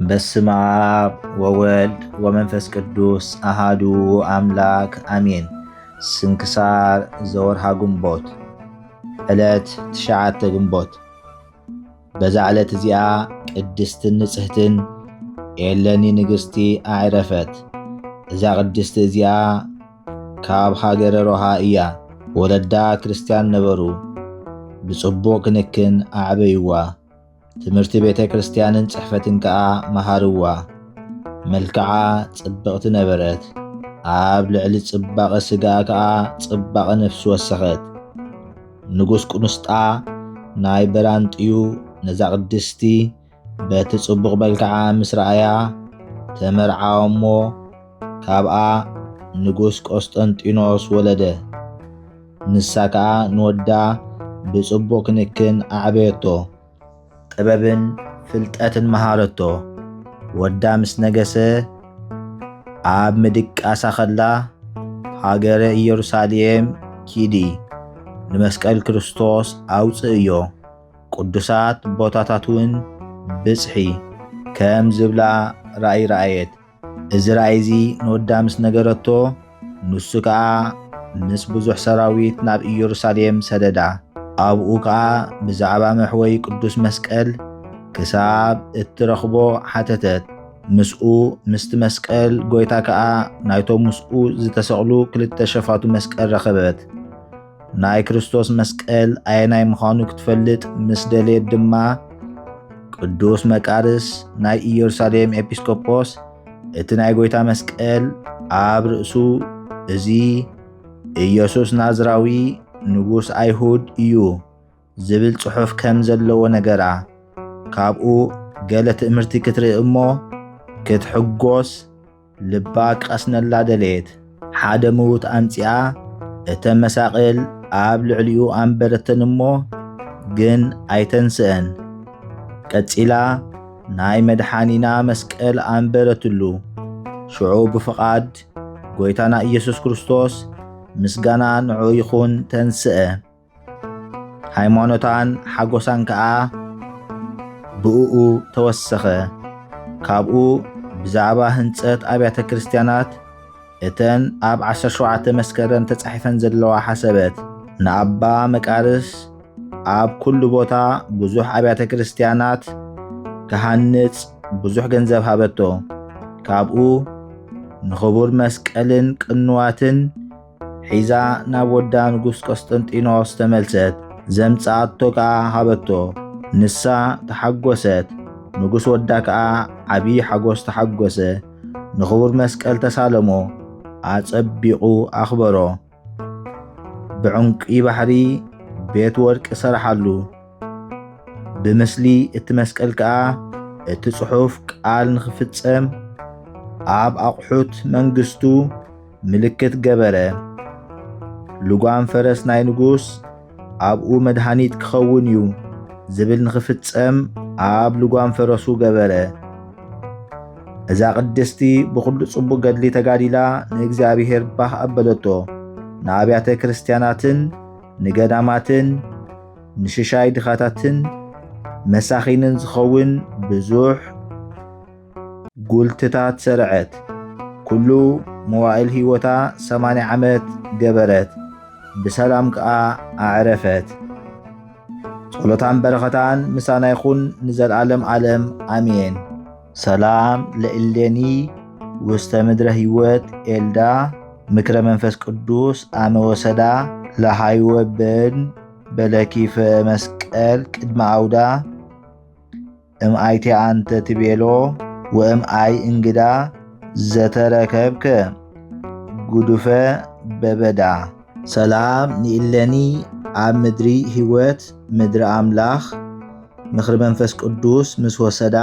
በስመ አብ ወወልድ ወመንፈስ ቅዱስ አሃዱ አምላክ አሜን። ስንክሳር ዘወርሃ ግንቦት፣ ዕለት ትሽዓተ ግንቦት። በዛ ዕለት እዚኣ ቅድስትን ንጽህትን ኤለኒ ንግስቲ ኣዕረፈት። እዛ ቅድስቲ እዚኣ ካብ ሃገረ ሮሃ እያ። ወለዳ ክርስትያን ነበሩ። ብጽቡቕ ክንክን ኣዕበይዋ። ትምህርቲ ቤተ ክርስትያንን ጽሕፈትን ከኣ መሃርዋ። መልክዓ ጽብቕቲ ነበረት። ኣብ ልዕሊ ጽባቐ ስጋኣ ከኣ ጽባቐ ነፍሲ ወሰኸት። ንጉስ ቁንስጣ ናይ በራንጥዩ ነዛ ቅድስቲ በቲ ጽቡቕ መልክዓ ምስ ረኣያ ተመርዓዋ እሞ ካብኣ ንጉስ ቆስጠንጢኖስ ወለደ። ንሳ ከኣ ንወዳ ብጽቡቕ ክንክን ኣዕበየቶ። ጥበብን ፍልጠትን መሃረቶ። ወዳ ምስ ነገሰ ኣብ ምድቃሳ ከላ ሃገረ ኢየሩሳሌም ኪዲ ንመስቀል ክርስቶስ ኣውጽእዮ፣ ቅዱሳት ቦታታት እውን ብጽሒ ከም ዝብላ ራእይ ረኣየት። እዚ ራእይ እዚ ንወዳ ምስ ነገረቶ፣ ንሱ ከኣ ምስ ብዙሕ ሰራዊት ናብ ኢየሩሳሌም ሰደዳ። ኣብኡ ከኣ ብዛዕባ መሕወዪ ቅዱስ መስቀል ክሳብ እትረኽቦ ሓተተት። ምስኡ ምስቲ መስቀል ጐይታ ከኣ ናይቶም ምስኡ ዝተሰቕሉ ክልተ ሸፋቱ መስቀል ረኸበት። ናይ ክርስቶስ መስቀል ኣየናይ ምዃኑ ክትፈልጥ ምስ ደለየት ድማ፣ ቅዱስ መቃርስ ናይ ኢየሩሳሌም ኤጲስቆጶስ እቲ ናይ ጐይታ መስቀል ኣብ ርእሱ፣ "እዚ ኢየሱስ ናዝራዊ ንጉስ ኣይሁድ እዩ" ዝብል ጽሑፍ ከም ዘለዎ ነገራ። ካብኡ ገለ ትእምርቲ ክትርኢ እሞ ክትሕጎስ ልባ ክቐስነላ ደለየት። ሓደ ምዉት ኣምጺኣ እተን መሳቕል ኣብ ልዕሊኡ ኣንበረተን እሞ ግን ኣይተንስአን። ቀጺላ ናይ መድሓኒና መስቀል ኣንበረትሉ። ሽዑ ብፍቓድ ጐይታና ኢየሱስ ክርስቶስ፣ ምስጋና ንዕኡ ይኹን፣ ተንስአ። ሃይማኖታን ሓጎሳን ከኣ ብእኡ ተወሰኸ። ካብኡ ብዛዕባ ህንጸት ኣብያተ ክርስትያናት እተን ኣብ ዓሰርተ ሸውዓተ መስከረም ተጻሒፈን ዘለዋ ሓሰበት። ንኣባ መቃርስ ኣብ ኩሉ ቦታ ብዙሕ ኣብያተ ክርስትያናት ክሃንጽ ብዙሕ ገንዘብ ሃበቶ። ካብኡ ንኽቡር መስቀልን ቅንዋትን ሒዛ ናብ ወዳ ንጉስ ቆስጠንጢኖስ ተመልሰት። ዘምጽኣቶ ከኣ ሃበቶ። ንሳ ተሓጎሰት። ንጉስ ወዳ ከኣ ዓቢ ሓጎስ ተሓጎሰ። ንኽቡር መስቀል ተሳለሞ፣ ኣጸቢቑ ኣኽበሮ። ብዕንቂ ባሕሪ ቤት ወርቂ ሰረሓሉ። ብምስሊ እቲ መስቀል ከኣ እቲ ጽሑፍ ቃል ንኽፍጸም ኣብ ኣቑሑት መንግስቱ ምልክት ገበረ። ልጓም ፈረስ ናይ ንጉስ ኣብኡ መድሃኒት ክኸውን እዩ ዝብል ንኽፍጸም ኣብ ልጓም ፈረሱ ገበረ። እዛ ቅድስቲ ብኹሉ ጽቡቕ ገድሊ ተጋዲላ ንእግዚኣብሔር ባህ ኣበለቶ። ንኣብያተ ክርስትያናትን ንገዳማትን ንሽሻይ ድኻታትን መሳኺንን ዝኸውን ብዙሕ ጉልትታት ሰርዐት። ኩሉ መዋእል ህይወታ ሰማንያ ዓመት ገበረት፣ ብሰላም ከኣ ኣዕረፈት። ጸሎታን በረኸታን ምሳና ይኹን ንዘለዓለም ዓለም ኣሜን። ሰላም ለእሌኒ ውስተ ምድረ ህይወት ኤልዳ ምክረ መንፈስ ቅዱስ ኣመ ወሰዳ ለሃይወ በን በለኪፈ መስቀል ቅድመ ኣውዳ እምኣይቴ ኣንተ ትቤሎ ወእምኣይ እንግዳ ዘተረከብከ ጉዱፈ በበዳ። ሰላም ንኢለኒ ኣብ ምድሪ ህይወት ምድሪ ኣምላኽ ምኽሪ መንፈስ ቅዱስ ምስ ወሰዳ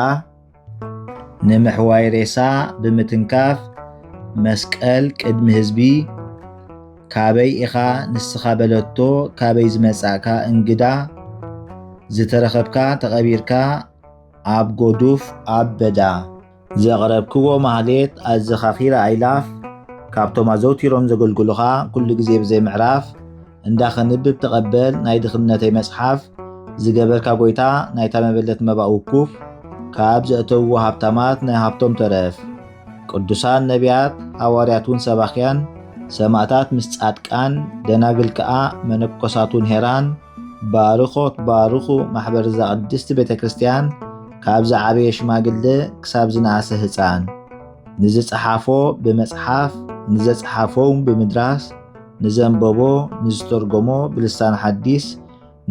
ንምሕዋይ ሬሳ ብምትንካፍ መስቀል ቅድሚ ህዝቢ ካበይ ኢኻ ንስኻ በለቶ፣ ካበይ ዝመጻእካ እንግዳ፣ ዝተረኸብካ ተቐቢርካ ኣብ ጎዱፍ ኣብ በዳ። ዘቕረብክዎ ማህሌት ኣዘኻኺረ ኣይላፍ፣ ካብቶም ኣዘውቲሮም ዘገልግሉኻ ኩሉ ግዜ ብዘይ ምዕራፍ እንዳ ኸንብብ ተቐበል ናይ ድኽነተይ መጽሓፍ፣ ዝገበርካ ጎይታ ናይታ መበለት መባእ ውኩፍ፣ ካብ ዘእተውዎ ሃብታማት ናይ ሃብቶም ተረፍ። ቅዱሳን ነቢያት፣ ሃዋርያት እውን ሰባኽያን፣ ሰማእታት ምስ ጻድቃን፣ ደናግል ከኣ መነኮሳት እውን ሄራን፣ ባርኾት ባርኹ ማሕበር እዛ ቅድስቲ ቤተ ክርስቲያን፣ ካብ ዝዓበየ ሽማግለ ክሳብ ዝነኣሰ ህጻን። ንዝጸሓፎ ብመጽሓፍ፣ ንዘጸሓፎ እውን ብምድራስ፣ ንዘንበቦ፣ ንዝተርጎሞ ብልሳን ሓዲስ፣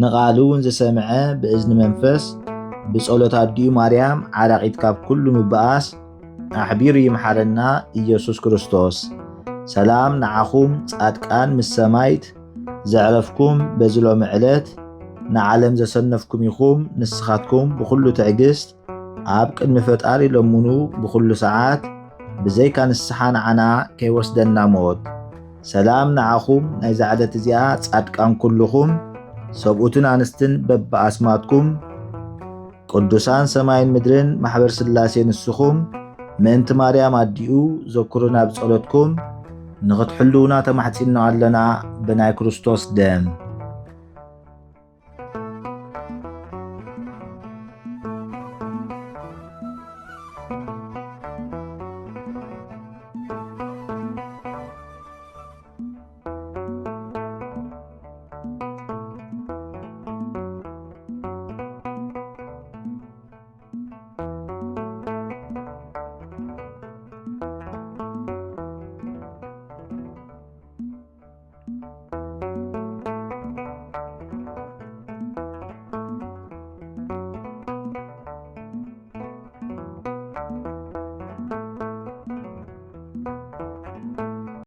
ንቓሉ እውን ዝሰምዐ ብእዝኒ መንፈስ፣ ብጸሎት ኣዲኡ ማርያም ዓራቒት ካብ ኩሉ ምብኣስ ኣሕቢሩ ይምሓረና ኢየሱስ ክርስቶስ። ሰላም ንዓኹም ጻድቃን ምስ ሰማይት፣ ዘዕረፍኩም በዚ ሎሚ ዕለት ንዓለም ዘሰነፍኩም ኢኹም። ንስኻትኩም ብኹሉ ትዕግስት ኣብ ቅድሚ ፈጣሪ ለምኑ፣ ብኹሉ ሰዓት ብዘይካ ንስሓ ንዓና ከይወስደና ሞት። ሰላም ንዓኹም ናይዛ ዕለት እዚኣ ጻድቃን ኩልኹም፣ ሰብኡትን ኣንስትን በብኣስማትኩም፣ ቅዱሳን ሰማይን ምድርን ማሕበር ስላሴ ንስኹም፣ ምእንቲ ማርያም ኣዲኡ ዘኩሩና ብጸሎትኩም፣ ንኽትሕልውና ተማሕጺንና ኣለና ብናይ ክርስቶስ ደም።